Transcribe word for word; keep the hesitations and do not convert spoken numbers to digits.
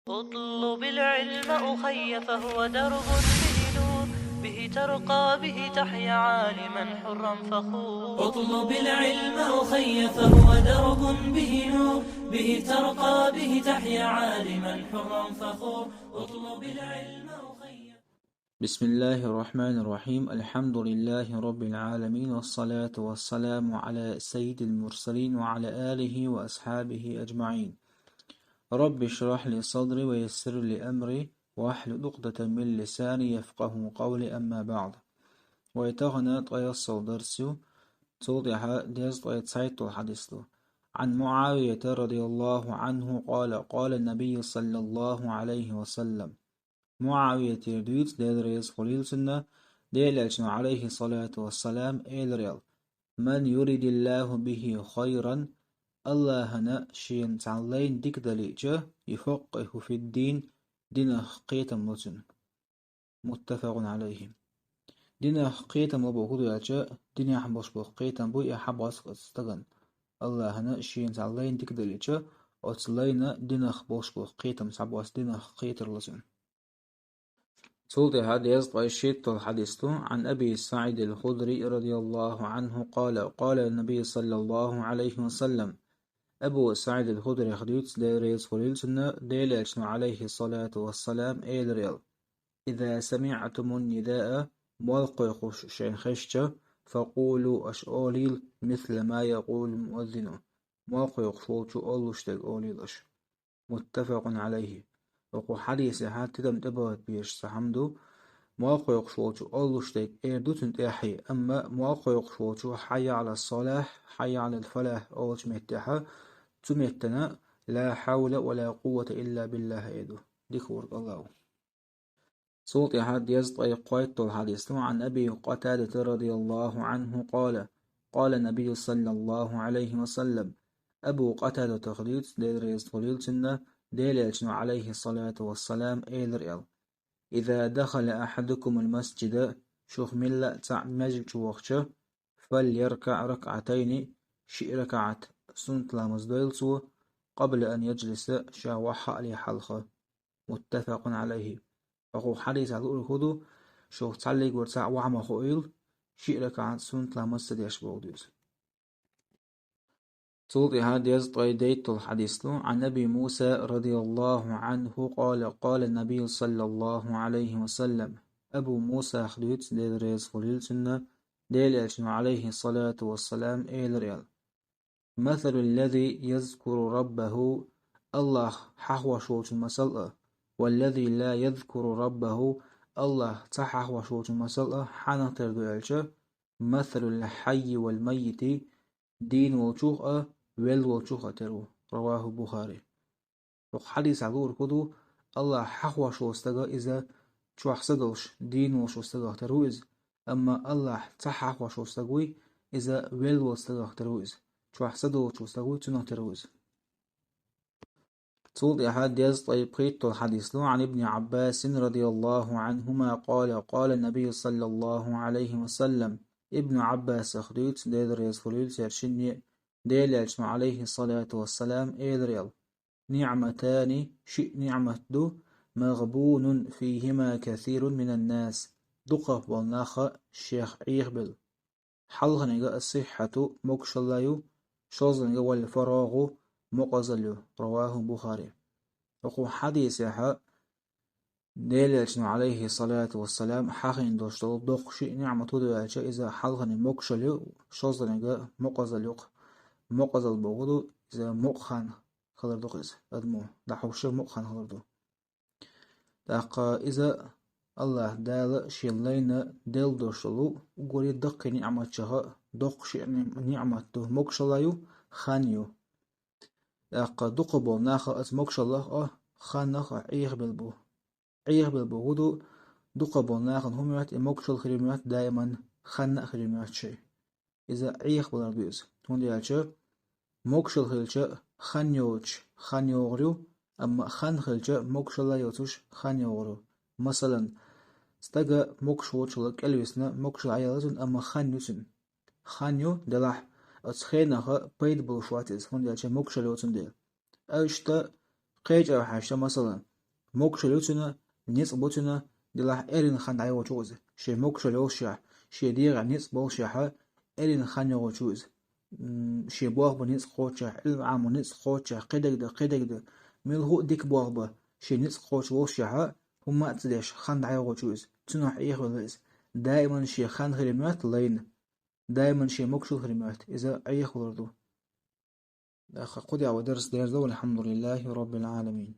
اطلب العلم أخي فهو درب به نور، به ترقى به تحيا عالما حرا فخور. اطلب العلم أخي فهو درب به نور، به ترقى به تحيا عالما حرا فخور. اطلب العلم أخي. بسم الله الرحمن الرحيم. الحمد لله رب العالمين، والصلاة والسلام على سيد المرسلين وعلى آله وأصحابه أجمعين. رب اشرح لي صدري ويسر لي أمري واحلل عقدة من لساني يفقهوا قولي، أما بعد. Вай тахана ткъаь ялсмала дарс ю, цул тӀехьа дезткъаь цхьайтталгӀа хьадис ду. عن معاوية رضي الله عنه قال: قال النبي صلى الله عليه وسلم. МуӀавиятера дуьйцу, Дела реза хуьлийла цунна, Делан Элчано, عليه الصلاة والسلام, элира аьлла: من يرد الله به خيرا, АллахӀана шена цхьа лайна дика далийча, يفقهه في الدين, динах кхетам ло цунна. متفق عليه. Динах кхетам ло бохург ду аьлча, динехь болуш болу кхетам бу и хьабоссу стагана. АллахӀана шена цхьа лайна дика далийча, оцу лайна динах болуш болу кхетам схьабосса, динах кхетар ло цунна. Цул тӀаьхьа дезткъаь шийтталгӀа хьадис ду. عن أبي سعيد الخدري رضي الله عنه قال: قال النبي صلى الله عليه وسلم. Абу СаӀид ал-Худрех дуьйцу, Дела реза хуьлийла цунна, Делан Элчано, عليه الصلاة والسلام, элира аьлла: إذا سمعتم النداء, молла кхойкхуш шайна хезча, فقولوا, аша олийла, مثل ما يقول المؤذن, молла кхойкхуш волчо олуш дерг олийла аша. متفق عليه. ХӀокху хьадисехь тидам тӀебахийта безаш цхьа хӀума ду. Молла кхойкхуш волчо олуш дерг эр ду цунна тӀаьхье, амма молла кхойкхуш волчо حي على الصلاة, حي على الفلاح олучу меттехь, цу меттана لا حول ولا قوة إلا بالله эр ду. Дика волург АллахӀ ву. Цул тӀаьхьа дезткъаь кхойтталгӀа хьадис ду. عن أبي قتادة رضي الله عنه قال: قال النبي صلى الله عليه وسلم. Абу Къатадатах дуьйцу, Дела реза хуьлийла цунна, Делан Элчано, عليه الصلاة والسلام, элира аьлла: إذا دخل أحدكم المسجد, шух милла а цхьаъ маьждиг чу вахча, فليركع ركعتين, шиъ ракаӀат суннат ламаз дойла цо, قبل أن يجلس, ша охьахиале хьалха. متفق عليه. ХӀокху хьадисехь луург хӀун ду, шух цхьаллиг вара цхьаъ охьа ма хоийла, шиъ ракаӀат суннат ламаз ца деш бохург ду иза. Цул тӀаьхьа дезткъаь дейтталгӀа хьадис ду. عن أبي موسى رضي الله عنه قال: قال النبي صلى الله عليه وسلم. Абу Мусах дуьйцу, Дела реза хуьлийла цунна, Делан Элчано, عليه الصلاة والسلام, элира аьлла: مثل الذي يذكر ربه, АллахӀ хьахош волчун масал а, والذي لا يذكر ربه, АллахӀ ца хьахош волчун масал а хьанах тера ду аьлча, مثل الحي والميت, дийна волчух а, велла волчух а тера ву. رواه البخاري. ХӀокху хьадисехь луург хӀун ду, АллахӀ хьахош волу стага иза чохь са долуш, дийна волуш волу стагах тера ву иза, амма АллахӀ ца хьахош волу стаг вуй, иза велла волу стагах тера ву иза, чохь са долуш волу стаг вуй, цунах тера ву иза. Цул тӀаьхьа дезткъаь пхийтталгӀа хьадис ду. عن ابن عباس رضي الله عنهما قال: قال النبي صلى الله عليه وسلم. Ибн Ӏаббасах дуьйцу, Дела реза хуьлийла церан шинне, Делан Элчано, عليه الصلاة والسلام, элира аьлла: نعمتان, шиъ ниӀмат ду, مغبون فيهما كثير من الناس, дукхах болу нах а шех Ӏехабелла. Хьалханиг а الصحة, могушалла ю, шозлагӀниг а والفراغ, мукъазалла ю. رواه البخاري. ХӀокху хьадисехь Делан Элчано, عليه الصلاة والسلام, хьахийна долуш долу доккха шиъ ниӀмат хӀун ду аьлча, иза хьалханиг могушалла ю, шозлагӀниг а мукъазалла ю-кх. Мукъазалла бохург ду, иза мукъа хан хилар ду-кх иза, адамо дӀахьуш мукъа хан хилар ду. ТӀаккха иза АллахӀ Дала шен лайна делла долуш долу уггаре даккхий ниӀматех а доккха шиъ ниӀмат ду, могушалла ю, хан ю. ТӀаккха дукха болу нах а оцу могушаллах а, ханнах а Ӏехабелла бу. Ӏехабелла бохург ду, дукха болу нахана хӀун моьтту, и могушалла хир ю моьтту даиман, хан а хир ю моьтту шайн. Иза Ӏехабалар ду иза. ХӀунда аьлча, могушалла хилча хан йоцуш хан йогӀур ю, амма хан хилча могушалла йоцуш хан йогӀур ю. Масалан, стаг могуш воцуш кӀелвисна, могушалла Ӏаялла цунна, амма хан ю цуьнан. Хан ю, делахь, оцу хенах а пайда болуш вац иза, хӀунда аьлча могушалла ю цуьнан дела. Иштта кхечу а хьаьжча, масалан, Могушалла ю цуьнан, ницкъ бу цуьнан, делахь эрна хан дӀайогӀучу иза. Шен могушалла йолушехь, шен дегӀан ницкъ болушехь, эрна хан йогӀучу иза. М, шен болх бан ницкъ кхочушехь, Ӏилма Ӏамор ницкъ кхочушехь, кхидерг дан, кхидерг дан. Мила хӀуъа дика болх бан, шен ницкъ кхочуш волушехь, хӀумма а ца деш, хан дӀайогӀучу иза. Цунах Ӏехавелла иза. Даиман шен хан хир моьтту лайна. Даиман шен могушалла хир моьтту. Иза Ӏехавалар ду. ТӀаккха кху тӀехь вай дарс дерзо, валхьамдулиллахӀи роббил Ӏаламин.